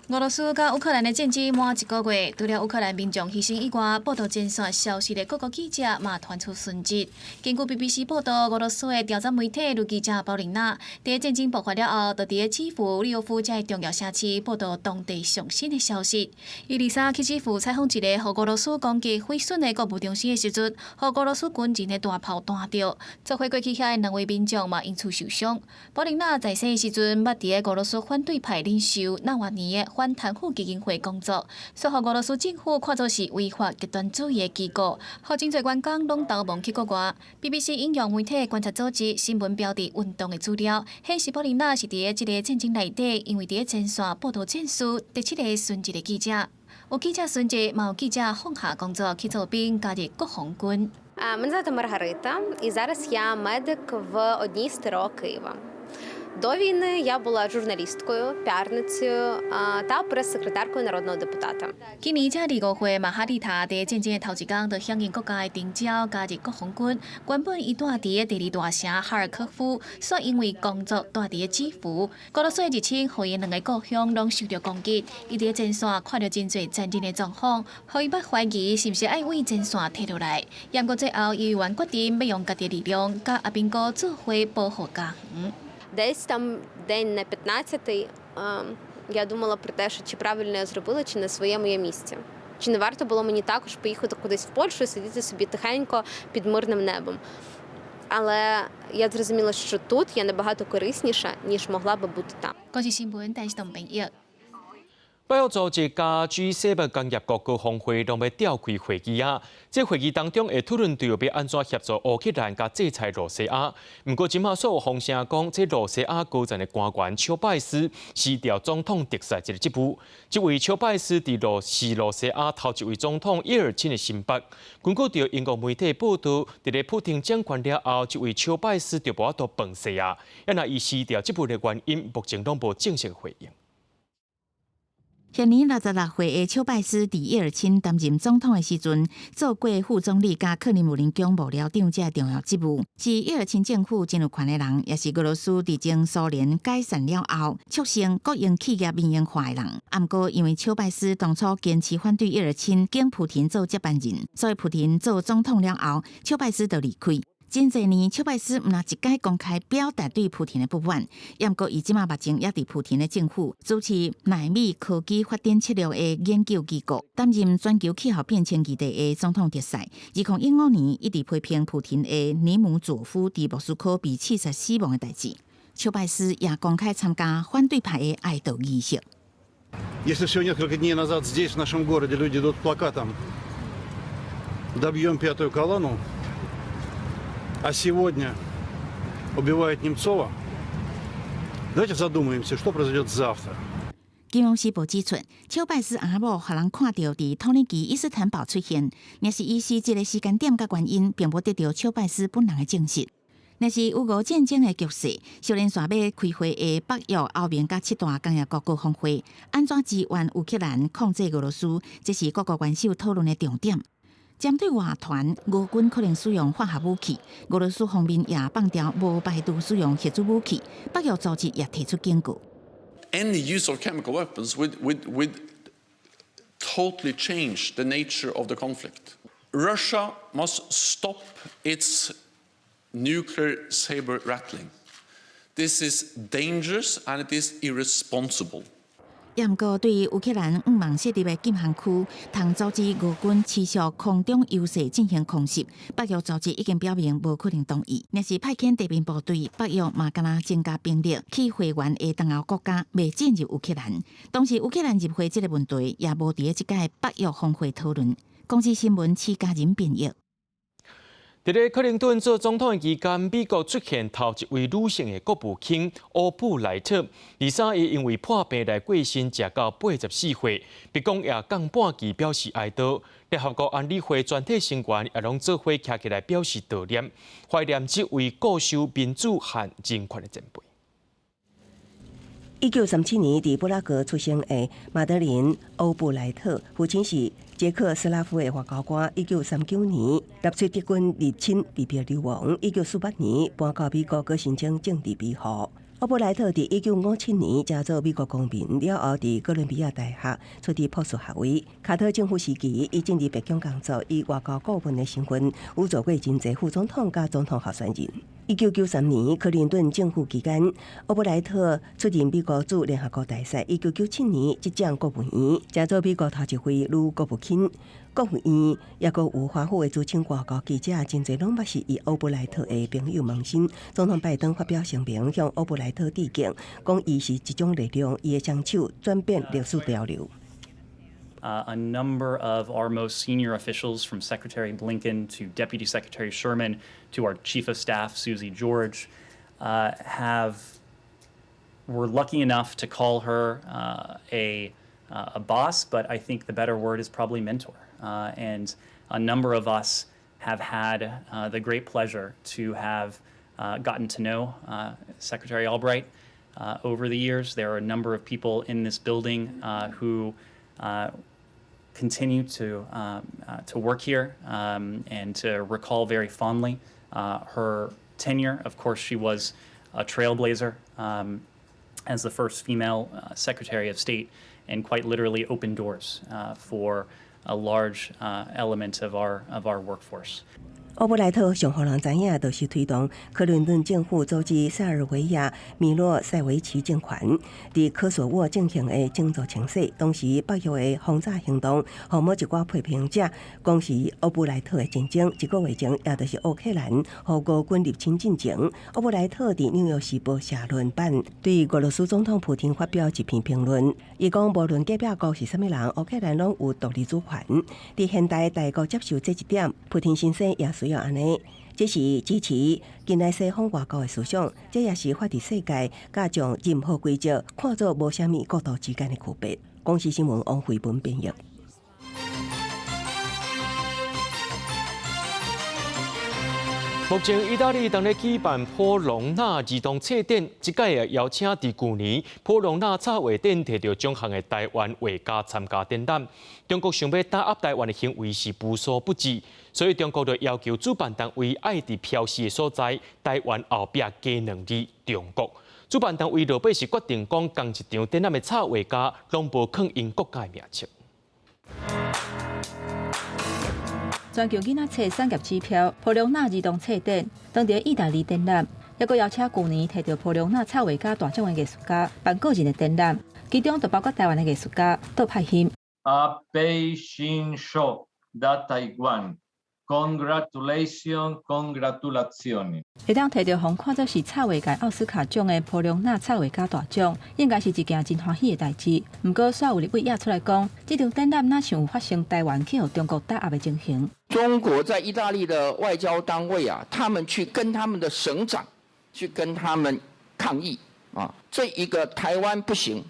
俄羅斯佮烏克蘭的戰爭滿一個月，除了烏克蘭民眾犧牲以外，報導前線消息的各國記者嘛傳出殉職。根據 BBC 報導，俄羅斯的調查媒體女記者保琳娜，佇戰爭爆發了後，就佇咧基輔、利沃夫這个重要城市報導當地上新的消息。伊23去基輔採訪一个予俄羅斯攻擊毀損的購物中心的時陣，予俄羅斯軍人的大炮彈著，做伙過去遐的兩位民眾嘛因此受傷。保琳娜在生的時陣，捌佇咧俄羅斯反對派領袖納瓦尼的反貪腐基金會工作，煞予俄羅斯政府看作是違法極端主義的機構，予真濟員工攏逃亡去國外。BBC 引用媒體觀察組織新聞標題運動的資料，顯示保琳娜是佇咧這个戰爭內底，因為佇咧前線報導戰事，第七个殉職的記者。有記者殉職，嘛有記者放下工作去做兵，加入國防軍。 Мене звати Маргарита, і зараз я медик в одній з ТРО Києва. До війни я була журналісткою, піарницею та прес-секретаркою народного депутата. 今年才25歲，瑪哈麗塔佇戰爭的頭一工就響應國家的徵召，加入國防軍。原本伊住佇咧第二大城哈爾科夫，煞因為工作住佇咧基輔。俄羅斯的入侵，予伊兩个故鄉攏受著攻擊。伊佇咧前線看著真濟殘忍的狀況，予伊捌懷疑是毋是愛為前線退落來。毋過最後，伊猶原決定欲用家己的力量，佮阿兵哥做伙保護家園。 Десь там день на 15-й я думала про те, що чи правильно я зробила, чи на своєму я місці. Чи не варто було мені також поїхати кудись в Польщу і сидіти собі тихенько під мирним небом. Але я зрозуміла, що тут я набагато корисніша, ніж могла би бути там. 公視新聞，陳世東編譯。北約組織佮 G7 工業國高峰會攏欲召開會議啊！這會議當中會討論著欲按怎協助烏克蘭佮制裁羅西亞。毋過，這馬煞有風聲講，這羅西亞高層的官員丘拜斯辭掉總統特使這个職務。這位丘拜斯佇羅是羅西亞頭一位總統葉爾欽的心腹。根據著英國媒體報道，佇咧普丁掌權了後，這位丘拜斯就無法度飯勢啊。啊若伊辭掉職務的原因，目前攏無正式回應。現年66歲的丘拜斯，佇葉爾欽擔任總統的時陣，做過副總理佮克里姆林宮幕僚長這重要職務，是葉爾欽政府真有權的人，也是俄羅斯佇前蘇聯解散了後，促成國營企業民營化的人。毋過，因為丘拜斯當初堅持反對葉爾欽，揀普廷做接班人，所以普廷做總統了後，丘拜斯就離開。真濟年，丘拜斯毋若一擺公開表達對普廷的不滿，毋過伊這馬目前也佇普廷的政府主持納米科技發展策略的研究機構，擔任全球氣候變遷議題的總統特使。2015年，一直批評普廷的尼姆佐夫佇莫斯科被刺殺死亡的代誌，丘拜斯也公開參加反對派的哀悼儀式。 Если всего несколько дней назад здесь, в нашем городе, люди идут с плакатом «Добьем пятую колонну», а сегодня убивают Немцова, давайте задумаемся, что произойдет завтра. 金融時報指出，丘拜斯翁仔某予人看著佇土耳其伊斯坦堡出現，若是伊辭職的時間點佮原因，並無得著丘拜斯本人的證實。若是烏俄戰爭的局勢，小連紲欲開會的北約、歐盟佮七大工業國高峰會，按怎支援烏克蘭抗制俄羅斯，這是各國元首討論的重點。針對外傳俄軍可能使用化學武器，俄羅斯方面也放調無排除使用核子武器。北約組織也提出警告。 Any use of chemical weapons would totally change the nature of the conflict. Russia must stop its nuclear saber rattling. This is dangerous and it is irresponsible. 也毋過，對烏克蘭向望設立的禁航區，通阻止俄軍持續空中優勢進行空襲。北約組織已經表明無可能同意。若是派遣地面部隊，北約嘛敢若增加兵力去會員的東歐國家，袂進入烏克蘭。同時，烏克蘭入會這個問題也無佇這屆北約峰會討論。公視新聞，施嘉仁編譯。佇咧克林頓做總統的期間，美國出現頭一位女性的國務卿歐布萊特，而且伊因為破病來過身，食到84歲。白宮也降半旗表示哀悼。聯合國安理會全體成員也攏做伙徛起來表示悼念，懷念這位固守民主和人權的前輩。1937年佇布拉格出生的馬德琳·歐布萊特，父親是捷克斯拉夫的外交官。1939年，納粹德軍入侵被迫流亡。1948年搬到美國，閣申請政治庇護。歐布萊特佇1957年成做美國公民了後，佇哥倫比亞大學取得博士學位。卡特政府時期，伊進入白宮工作，以外交顧問的身份，有做過真濟副總統佮總統候選人。1993年，克林頓政府期間，歐布萊特出任美國駐聯合國大使。1997年執掌國務院，成做美國頭一位女國務卿。國務院抑閣有華府的資深外交記者，真濟攏捌是伊歐布萊特的朋友門生。總統拜登發表聲明，向歐布萊特致敬，講伊是一種力量，伊的雙手轉變歷史潮流。 A number of our most senior officials, from Secretary Blinken to Deputy Secretary Sherman to our Chief of Staff, Susie George, were lucky enough to call her a boss, but I think the better word is probably mentor. And a number of us have had the great pleasure to have gotten to know Secretary Albright over the years. There are a number of people in this building who continue to work here and to recall very fondly her tenure. Of course, she was a trailblazer as the first female Secretary of State and quite literally opened doors for a large element of our workforce. 奧布萊特上予人知影，就是推動克林頓政府阻止塞爾維亞米洛塞維奇政權佇科索沃進行的種族清洗。當時北約的轟炸行動，予某一寡批評者講是奧布萊特的戰爭。一個月前，也就是烏克蘭予俄軍入侵進前，奧布萊特佇紐約時報社論版對俄羅斯總統普丁發表一篇評論。伊講，無論隔壁國是啥物人，烏克蘭攏有獨立主權。佇現代大國接受這一點，普丁先生也需要按呢，這是支持近代西方外交的思想，這也是法治世界佮將任何規則看做無啥物國度之間的區別。公視新聞王慧文編譯。目前，意大利當咧舉辦波隆納兒童冊展，這擺也邀請佇舊年波隆納插畫展摕著獎項的台灣畫家參加展覽。中國想欲打壓台灣的行為是無所不至，所以中國就要求主辦單位愛佇標示的所在，台灣後壁加兩字中國。主辦單位落尾是決定講，仝一場展覽的插畫家攏無囥𪜶國家的名稱。全球囡仔冊產業指標，波隆納兒童冊展，當佇意大利展覽，猶閣邀請舊年摕著波隆納插畫家大獎的藝術家辦個人的展覽，其中就包括台灣的藝術家杜派興。阿貝新秀的台灣，Congratulations, congratulazioni。會當摕著予人看做是插畫界奧斯卡獎的波隆納插畫家大獎，應該是一件真歡喜的代誌。毋過，煞有立委也出來講，這場展覽若像有發生台灣去予中國打壓的情形。中國在意大利的外交單位啊，他們去跟他們的省長去跟他們抗議啊，這一個台灣不行，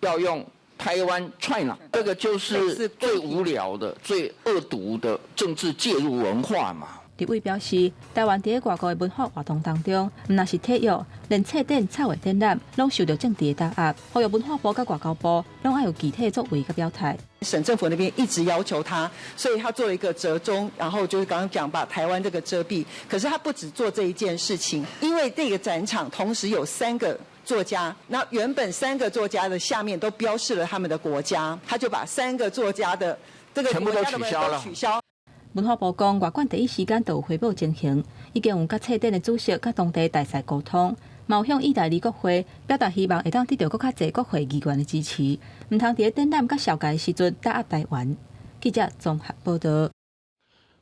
要用台灣 China，這個就是最無聊的、最惡毒的政治介入文化嘛。立委表示，台灣佇外國的文化活動當中，毋但是體育，連冊展、插畫展覽，攏受著政治的打壓。呼籲文化部佮外交部，攏愛有具體作為佮表態。省政府那邊一直要求他，所以他做了一個折中，然後就是剛剛講把台灣這個遮蔽。可是他不止做這一件事情，因為這個展場同時有三個作家，那原本三個作家的下面都標示了他們的國家，他就把三個作家的這個國家的都取消。文化部講，外管第一時間就有回報情形，已經有佮冊展的主席佮當地大使溝通，嘛有向意大利國會表達希望會當得著閣較濟國會議員的支持，毋通佇展覽佮紹介時陣打壓台灣。記者綜合報導。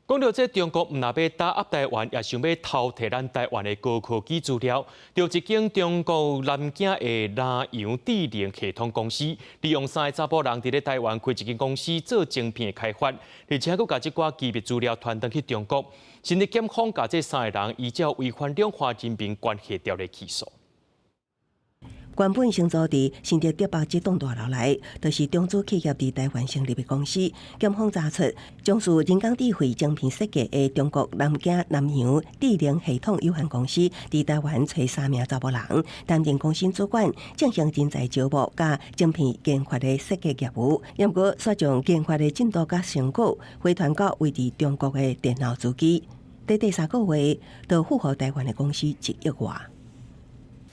講著這中國毋但欲打壓台灣，也想欲偷提咱台灣的高科技資料。著一間中國南京的南洋智能系統公司，利用三个查埔人佇咧台灣開一間公司做晶片的開發，而且閣共這寡機密資料傳轉去中國。新竹檢方共這三个人依照違反兩岸人民關係條例起訴。原本成組佇新竹竹北這棟大樓內，就是中資企業佇台灣成立的公司。檢方查出，從事人工智慧晶片設計的中國南京南洋智能系統有限公司，佇台灣揣三名查埔人擔任公司主管，進行人才招募佮晶片研發的設計業務。毋過，煞將研發的進度佮成果回傳到位佇中國的電腦主機。短短3個月，就付予台灣的公司1億外。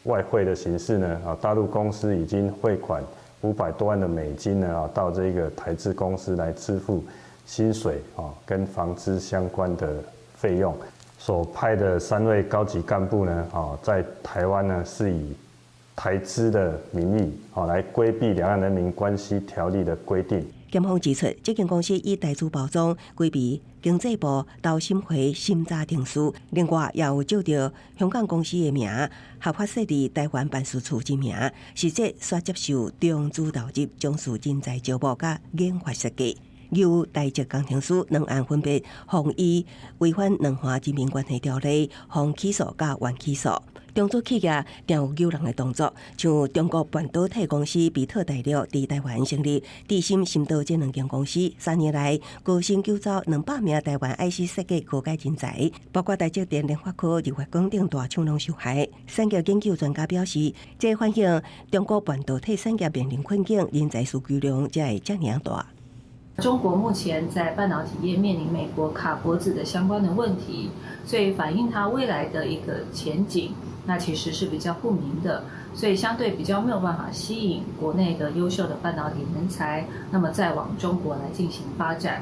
外匯的形式呢？啊，大陸公司已經匯款500多萬的美金呢，啊，到這個台資公司來支付薪水啊，跟房資相關的費用。所派的三位高級幹部呢，啊，在台灣呢是以台資的名義，啊，來規避兩岸人民關係條例的規定。檢方指出，這間公司以台資包裝規避經濟部投審會審查程序，另外也有借著香港公司的名合法設立台灣辦事處之名，實際煞接受中資投入，從事人才招募佮研發設計。由台籍工程師兩案分別予以違反兩岸人民關係條例，予起訴佮緩起訴。中資企業定有誘人的動作，像中國半導體公司比特大陸佇台灣成立智芯深度這兩間公司，3年來高薪救走200名台灣 IC 設計高階人才，包括台積電、聯發科、日月光等大廠攏受害。產業研究專家表示，這反映中國半導體產業面臨困境，人才需求量才會遮爾大。中國目前在半導體業面臨美國卡脖子的相關的問題，所以反映它未來的一個前景，那其實是比較不明的，所以相對比較沒有辦法吸引國內的優秀的半導體人才，那麼再往中國來進行發展。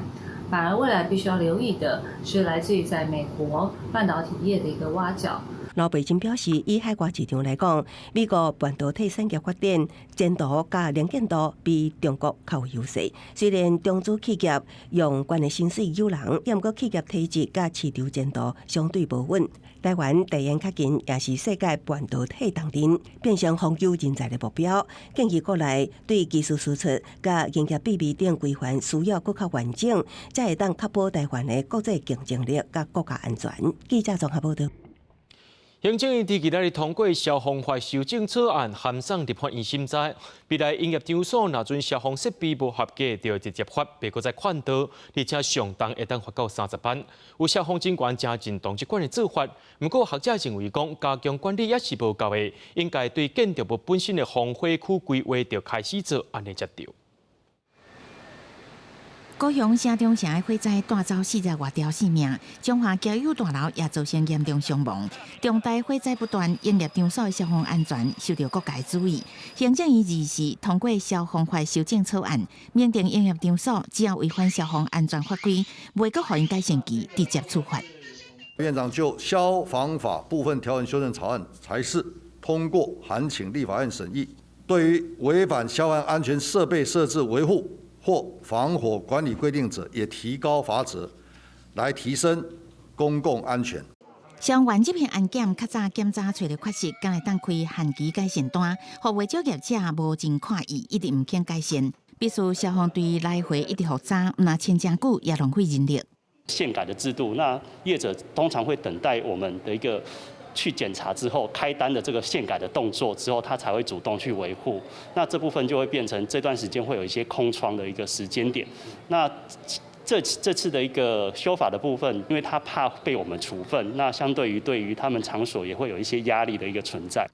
反而未來必須要留意的是來自於在美國半導體業的一個挖角。盧培珍表示，以海外市場來講，美國半導體產業發展前途佮能見度比中國較有優勢。雖然中資企業用懸的薪水誘人，毋過企業體制佮市場前途相對無穩。台灣地緣較近，也是世界半導體重鎮，變成環球人才的目標。建議國內對技術輸出佮營業秘密等規範需要閣較完整，才會當確保台灣的國際競爭力佮國家安全。記者綜合報導。行政院佇今仔日通過消防法修正草案，函送立法院審查。未來營業場所若准消防設備無合格，就直接罰，袂閣再勸導，而且上重會當罰到30萬。有消防警官誠認同這款的做法，毋過學者認為講加強管理也是無夠的，應該對建築物本身的防火區規劃就開始做，按呢才對。高雄城中城的火災帶走40外條性命，中華交友大樓也造成嚴重傷亡。重大火災不斷，營業場所的消防安全受到各界注意。行政院24通過消防法修正草案，明定營業場所只要違反消防安全法規，袂閣予𪜶改善期，直接處罰。院長就消防法部分條文修正草案裁示通過，函請立法院審議。對於違反消防安全設備設置維護或防火管理規定者，也提高罰則，來提升公共安全。消防員執行安檢，較早檢查揣著缺失，敢會當開限期改善單，予袂少業者無真看意，一直毋肯改善。必須消防隊來回一直復查，毋若千真久也浪費人力。限改的制度，那業者通常會等待我們的一個去檢查之後開單的這個限改的動作之後，他才會主動去維護。那這部分就會變成這段時間會有一些空窗的一個時間點。那這次的一個修法的部分，因為他怕被我們處分，那相對於對於他們場所也會有一些壓力的一個存在。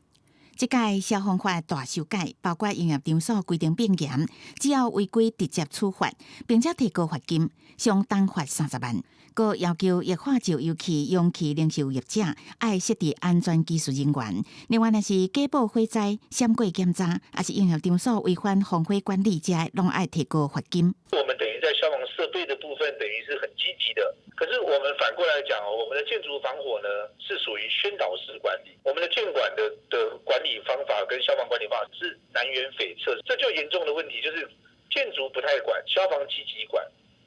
這屆消防法大修改，包括營業場所規定變嚴，只要違規直接處罰，並且提高罰金，上重罰30萬。閣要求液化石油氣容器零售業者愛設置安全技術人員。另外，若是假報火災、閃過檢查，抑是營業場所違反防火管理，這攏愛提高罰金。我們等於在消防設備的部分，等於是很積極的。可是我們反過來講哦，我們的建築防火呢，是屬於宣導式管理。我們的建管的管理方法跟消防管理方法是南轅北轍，這就嚴重的問題就是建築不太管，消防積極管。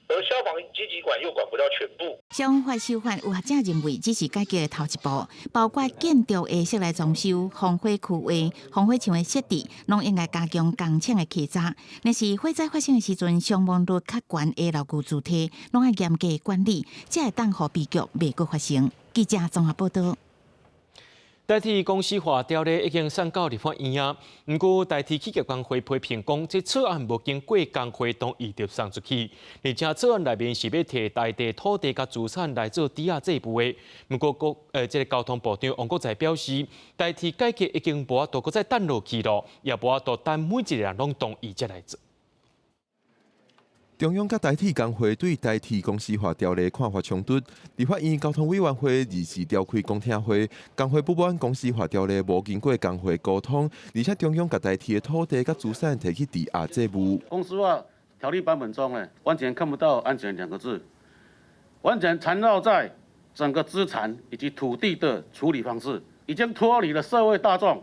而消防積極管又管不到全部。消防法修法有學者認為，只是改革的頭一步，包括建築的室內裝修、防火區劃、防火牆的設置，攏應該加強工廠的稽查。若是火災發生的時陣，傷亡率較懸的樓宇主體，攏愛嚴格管理，才會當予悲劇袂閣發生。記者綜合報導。台鐵公司化條例已經送到立法院啊，毋過台鐵企業工會批評講，這草案無經過工會同意就送出去，而且草案內面是欲提在地土地佮資產來做抵押債務的。毋過國這个交通部長王國材表示，台鐵改革已經無法度閣再等落去囉，也無法度等每一個人攏同意才來做。中央佮台鐵工會對台鐵公司化條例看法衝突，立法院交通委員會24召開公聽會，工會不滿公司化條例無經過工會溝通，而且中央共台鐵的土地佮資產提去抵押債務。公司化條例版本中呢，完全看不到安全兩個字，完全纏繞在整個資產以及土地的處理方式，已經脫離了社會大眾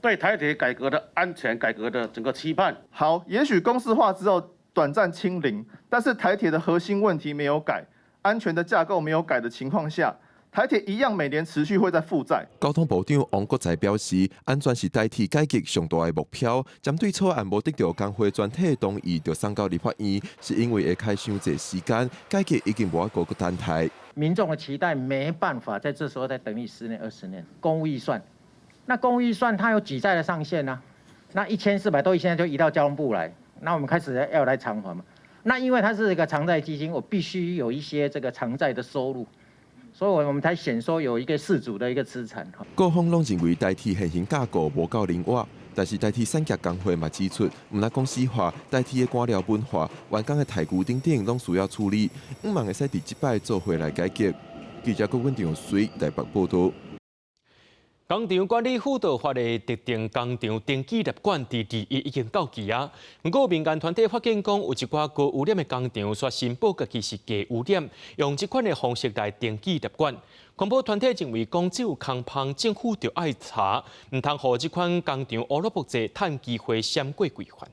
對台鐵改革的安全改革的整個期盼。好，也許公司化之後短暫清零，但是台鐵的核心問題沒有改，安全的架構沒有改的情況下，台鐵一樣每年持續會在負債。交通部長王國材表示，安全是台鐵改革上大的目標。針對草案無得到工會全體同意就送到立法院，是因為會開傷濟時間，改革已經無法度閣等待。民眾的期待沒辦法在這時候再等你10年、20年。公務預算，那公務預算它有舉債的上限啊，那1400多億現在就移到交通部來。那我們開始要來償還嘛？那因為它是一個償債基金，我必須有一些這個償債的收入，所以我們才顯說有一個適足的一個資產。各方攏認為台鐵現行架構無夠靈活，但是台鐵產業工會嘛指出，毋但公司化，台鐵的官僚文化、員工的待遇等等，攏需要處理，毋茫會使佇這擺做伙來解決。記者郭文長隨台北報導。工廠管理輔導法的特定工廠登記納管，佇21已經到期啊。毋過民間團體發現講，有一寡高污染的工廠，煞申報家己是低污染，用這款的方式來登記納管。環保團體認為講，這有空縫，政府就愛查，毋通予這款工廠烏魯木齊趁機會閃過規範。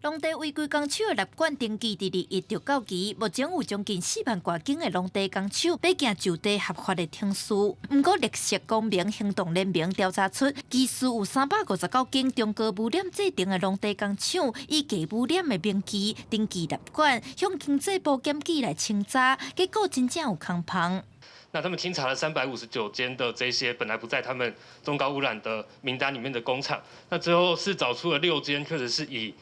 農地違規工廠的納管登記佇21就到期，目前有將近4萬外間的農地工廠欲行就地合法的程序。毋過綠色公民行動聯盟調查出，其實有359間中高污染製程的農地工廠，以低污染的名義登記納管，向經濟部檢舉來清查，結果真正有空縫。那他們清查了359間的這些本來不在他們中高污染的名單裡面的工廠，那最後是找出了6間，確實是以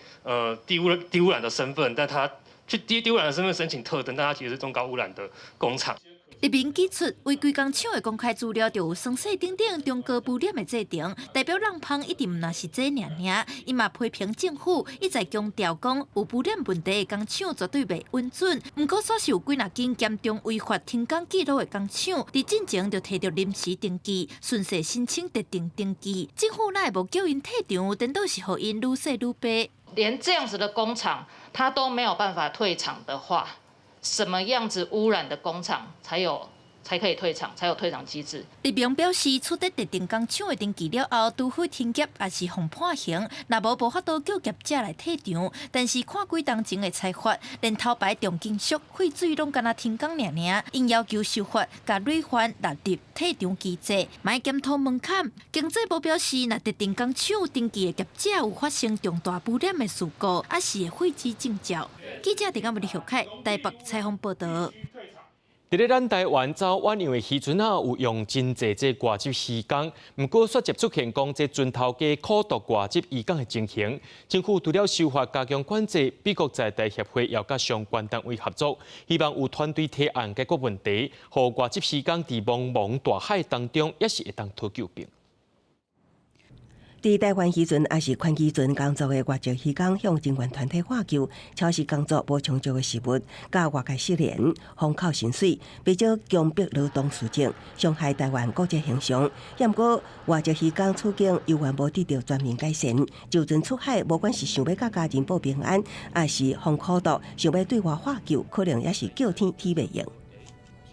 低污染的身份，但他去低污染的身份申請特登，但他其實是中高污染的工廠。綠民指出，違規工廠的公開資料就有酸洗等等中高污染的製程，代表挵芳一定毋但是這爾爾。伊嘛批評政府一再強調講有污染問題的工廠絕對袂允准，毋過煞是有幾若間嚴重違法停工記錄的工廠，佇進前就提著臨時登記，順勢申請特定登記。政府哪會無叫𪜶退場，顛倒是予𪜶愈洗愈白。連這樣子的工廠，他都沒有辦法退場的話，什麼樣子污染的工廠才可以退場，才有退場機制。立明表示，取得特定工廠的登記了後，除非停業抑是予判刑，若無無法度叫業者來退場。但是看幾冬前的裁罰，連頭牌重金屬、廢水攏干焦停工爾爾，𪜶要求修法，共累犯納入退場機制，嘛愛檢討門檻。經濟部表示，若特定工廠登記的業者有發生重大污染的事故，抑是會廢止證照。記者鄭阿文、李玉凱台北採訪報導。佇咧咱台灣走遠洋的漁船仔，有用真濟這外籍漁工，毋過煞接出現講這船頭家苦毒外籍漁工的情形。政府除了修法加強管制，美國在台協會也佮相關單位合作，希望有團隊提案解決問題，予外籍漁工佇茫茫大海當中，也是會當討救命。佇台灣漁船抑是寬基船工作的外籍漁工向人權團體喝救，超時工作、無充足的食物、佮外界失聯、封扣薪水，不少強迫勞動事件，傷害台灣國際形象。毋過外籍漁工處境猶原無得到全面改善，就陣出海，無管是想欲佮家人報平安，抑是予苦毒，想欲對外喝救，可能也是叫天天袂應。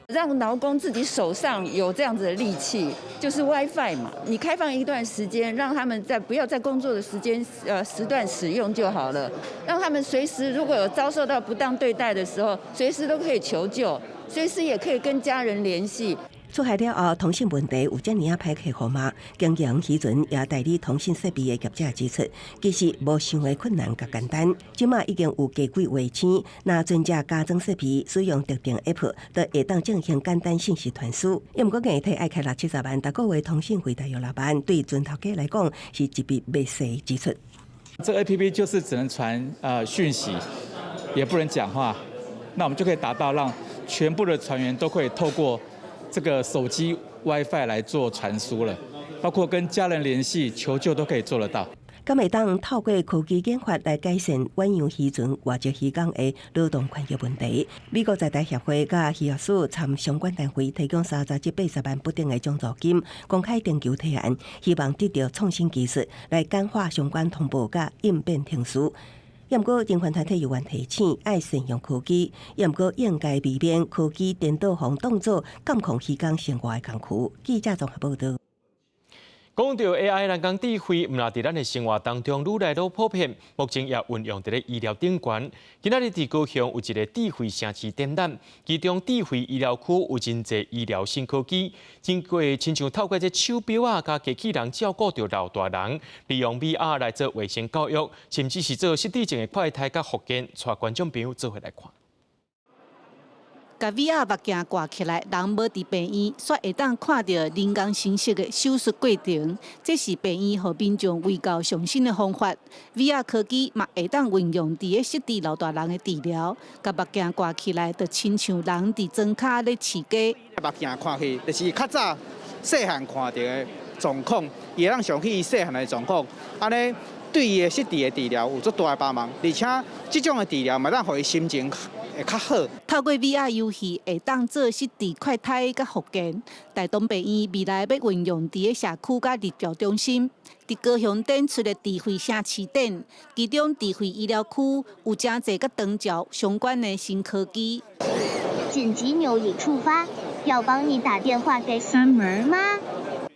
讓勞工自己手上有這樣子的利器，就是 WiFi 嘛。你開放一段時間，讓他們在不要在工作的時間時段使用就好了。讓他們隨時如果有遭受到不當對待的時候，隨時都可以求救，隨時也可以跟家人聯繫。出海了後，通信問題有遮爾仔歹克服嗎？經營漁船也代理通信設備的業者指出，其實無想的困難佮簡單。這馬已經有低軌衛星，若船隻加裝設備，使用特定 App，就會當進行簡單信息傳輸。毋過硬體愛開六七十萬，逐個月通信費大約6萬，對船頭家來講是一筆袂細支出。這個 APP 就是只能傳訊息，也不能講話，那我們就可以達到讓全部的船員都可以透過這個手機 WiFi 來做傳輸了，包括跟家人聯繫、求救都可以做得到。敢會當透過科技研發來改善遠洋漁船外籍漁工的勞動權益問題？美國在台協會佮漁業署參相關單位提供30至80萬不等的獎助金，公開徵求提案，希望得著創新技術來簡化相關通報佮應變程序。毋過人權團體猶原提醒，愛善用科技，毋過應該避免科技顛倒予當做監控漁工生活的工具。記者綜合報導。講到 AI 人工智慧，毋但佇咱的生活當中愈來愈普遍，目前也運用佇咧醫療頂懸。今仔日佇高雄有一個智慧城市展覽，其中智慧醫療區有真濟醫療新科技，經過親像透過這手錶仔佮機器人照顧著老大人，利用 VR 來做衛生教育，甚至是做失智症的快篩佮復健，帶觀眾朋友做伙來看。共 VR 目鏡掛起來，人無佇病院，煞會當看著人工形式的手術過程。這是病院予民眾衛教上新的方法。VR 科技嘛會當運用佇咧失智老大人的治療。共目鏡掛起來，就親像人佇床跤咧飼雞。目鏡看去，就是較早細漢看著的狀況，伊會當想起伊細漢的狀況，按呢對伊的失智的治療有足大的幫忙，而且這種的治療嘛，當予伊心情會較好。透過 VR 遊戲會當做失智快篩佮復健。大同病院未來欲運用佇咧社區佮日照中心，佇高雄展出的智慧城市展，其中智慧醫療區有誠濟佮長照相關的新科技。緊急鈕已觸發，要幫你打電話給 Summer 嗎？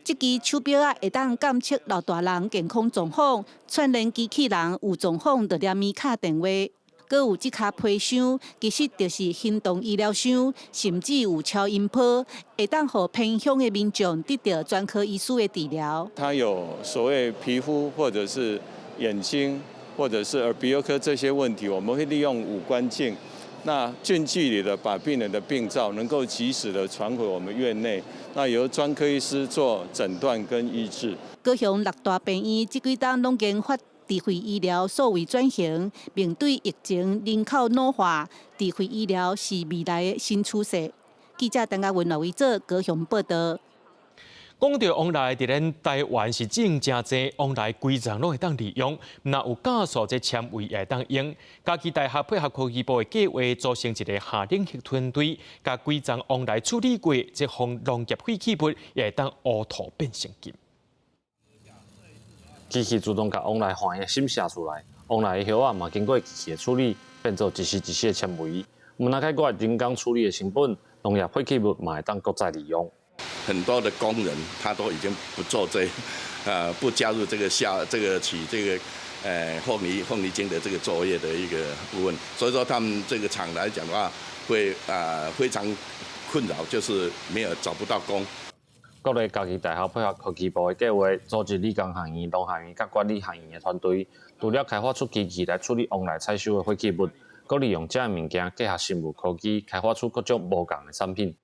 這支手錶仔會當監測老大人健康狀況，串聯機器人有狀況就連咪敲電話。閣有這跤皮箱，其實就是行動醫療箱，甚至有超音波，會當予偏鄉的民眾得到專科醫師的治療。他有所謂皮膚或者是眼睛或者是耳鼻喉科這些問題，我們會利用五官鏡，那近距離的把病人的病灶能夠及時的傳回我們院內，那由專科醫師做診斷跟醫治。高雄六大病院這幾冬攏研發智慧醫療數位轉型，面對疫情人口老化，智慧醫療是未來的新趨勢。記者陳嘉文、劉維哲高雄報道。講著旺來佇咱台灣是種誠濟，旺來規叢攏會當利用，若有酵素這纖維也會當用。嘉義大學配合科技部的計劃，組成一个下冷的團隊，共規叢旺來處理過這項農業廢棄物，也會當烏土變成金。機器自動共旺來黃的芯寫出來，旺來的葉仔嘛經過機器的處理，變做一絲一絲的纖維。毋但解決人工處理的成本，農業廢棄物嘛會當閣再利用。很多的工人他都已經不做這，不加入這個下這個取這個，鳳梨精的這個作業的一個部分，所以說他們這個廠來講的話，會非常困擾，就是沒有找不到工。國立嘉義大學配合科技部的計劃，組織理工學院、農學院佮管理學院的團隊，除了開發出機器來處理旺來採收的廢棄物，閣利用這个物件結合生物科技，開發出各種無仝的產品。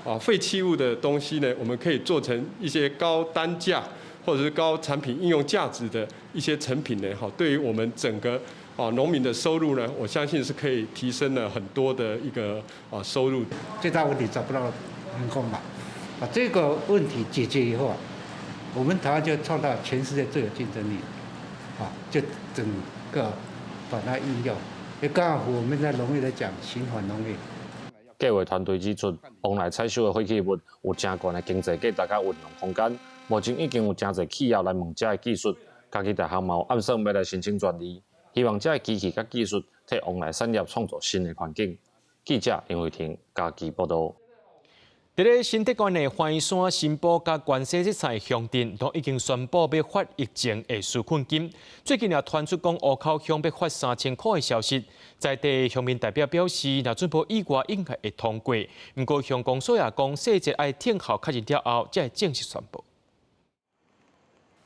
啊，廢棄物的東西呢，我們可以做成一些高單價或者是高產品應用價值的一些成品呢。哈，對於我們整個啊農民的收入呢，我相信是可以提升了很多的一個啊收入。最大問題找不到員工嘛，把這個問題解決以後啊，我們台灣就創造全世界最有競爭力，啊，就整個把它應用。也剛好我們在農業來講循環農業。計劃團隊指出，旺來採收的廢棄物有誠懸的經濟價值佮運用空間。目前已經有誠濟企業來問這个技術，嘉義大學嘛有暗算欲來申請專利，希望這个機器佮技術替旺來產業創造新的環境。記者林慧婷嘉義報導。佇咧新竹縣的歡山、新埔佮關西這三个鄉鎮，都已經宣布欲發疫情的紓困金。最近也傳出講湖口鄉欲發3000箍的消息，在地鄉民代表表示，若準無意外，應該會通過。毋過鄉公所也講，細節愛聽候確認了後，才會正式宣布。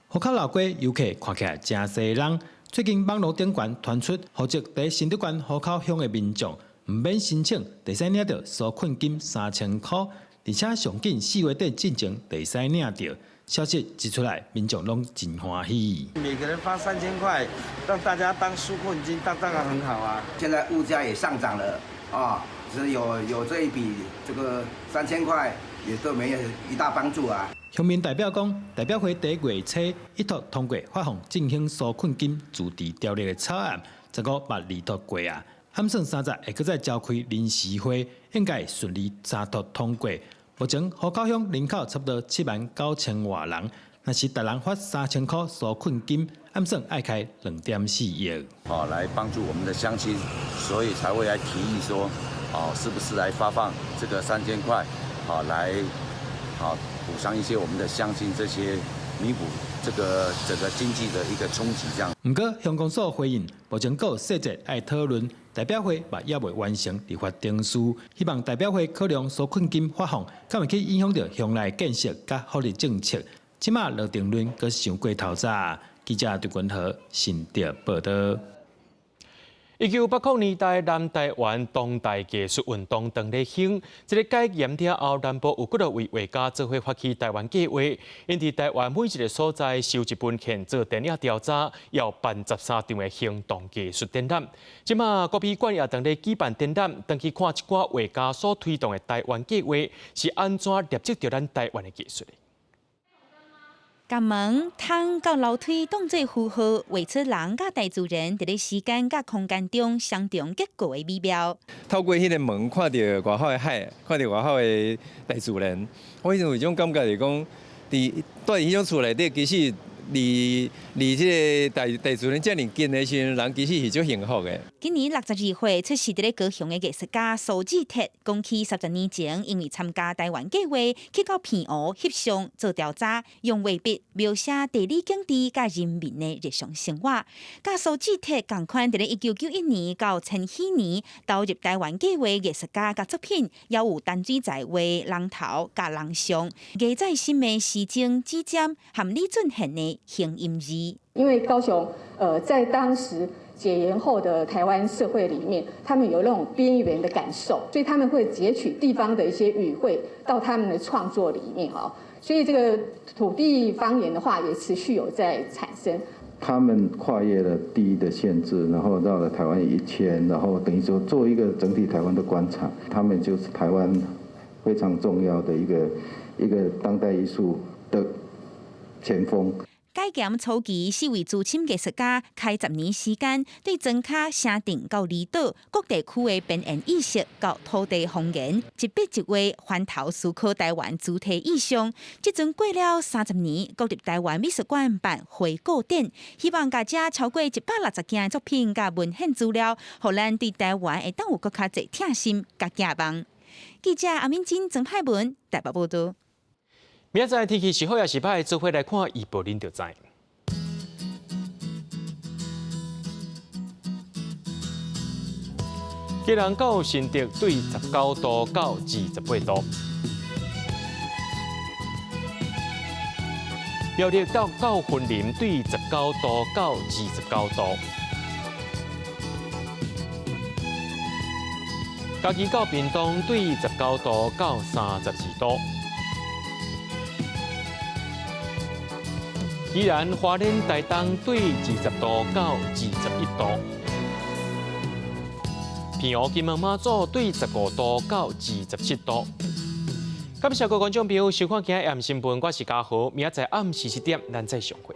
湖口老街遊客看起來誠濟人。最近網路頂懸傳出，戶籍佇新竹縣湖口鄉的民眾毋免申請，會使領著紓困金3000箍。而且上緊4月底進前會使領著，消息一出來，民眾攏真歡喜。每個人發3000塊，讓大家當紓困金，當然很好啊。現在物價也上漲了啊，只有這一筆這個3000塊，也對我們一大幫助啊。鄉民代表講，代表會佇月初一讀通過發放振興紓困金自治條例的草案，15捌二讀過啊，暗算30會閣再召開臨時會，應該順利三讀通過。目前湖口鄉人口差不多7萬9千外人，若是逐人發3000箍紓困金，按算愛開2.4億。哦，來幫助我們的鄉親，所以才會來提議說，哦，是不是來發放這個3000塊，好來，好補償一些我們的鄉親這些彌補這個整個經濟的一個衝擊，這樣。毋過鄉公所回應，目前閣有細節愛討論，代表會嘛猶未完成立法程序，希望代表會考量紓困金發放，敢會去影響著鄉內建設佮福利政策。這馬落定論閣傷過頭早。記者張君和新竹報導。1980年代，南台灣當代藝術運動當咧興，這个解嚴了後，南部有幾若位畫家做伙發起台灣計劃，𪜶佇台灣每一个所在收集文獻做田野調查，猶辦13場的行動藝術展覽。這馬國美館也當咧舉辦展覽，轉去看這寡畫家所推動的台灣計劃是按怎捏製著咱台灣的藝術的。共門、窗佮樓梯當做符號，畫出人佮大自然佇咧時間佮空間中雙重結構的美妙。透過彼个門看著外口的海，看著外口的大自然，我彼陣有一種感覺是講，佇蹛佇彼種厝內底，其實離離這個大大自然遮爾近的時陣，人其實是足幸福的。今年62歲出世佇咧高雄的藝術家蘇志鐵，講起30年前，因為參加台灣計畫，去到澎湖翕相做調查，用畫筆描寫地理景致佮人民的日常生活。佮蘇志鐵仝款佇咧1991年到千禧年投入台灣計畫藝術家佮作品，也有陳水在畫人頭佮人像，藝在心的時鐘指針和李俊賢的形音字。因為高雄，在當時解嚴後的台灣社會裡面，他們有那種邊緣的感受，所以他們會截取地方的一些語彙到他們的創作裡面哦。所以這個土地方言的話，也持續有在產生。他們跨越了地域的限制，然後繞了台灣一圈，然後等於說做一個整體台灣的觀察，他們就是台灣非常重要的一個當代藝術的前鋒。解嚴初期，四位資深藝術家開10年時間，對莊跤、城鎮到離島各地區的邊緣意識佮土地方言，一筆一畫翻頭思考台灣主題意象。這陣過了30年，國立台灣美術館辦回顧展，希望共這超過160件的作品佮文獻資料，予咱對台灣會當有閣較濟疼心佮寄望。記者阿敏珍、曾派文台北報導。明仔載天氣是好抑是䆀，做伙來看預報，恁就知。基隆到新竹對19度到28度，苗栗到雲林對19度到29度，嘉義到屏東對19度到32度。宜蘭花蓮台東對20度到21度，澎湖金門馬祖對15度到27度。感謝各位觀眾朋友收看今日暗新聞，我是嘉豪，明仔載暗時7點，咱再相會。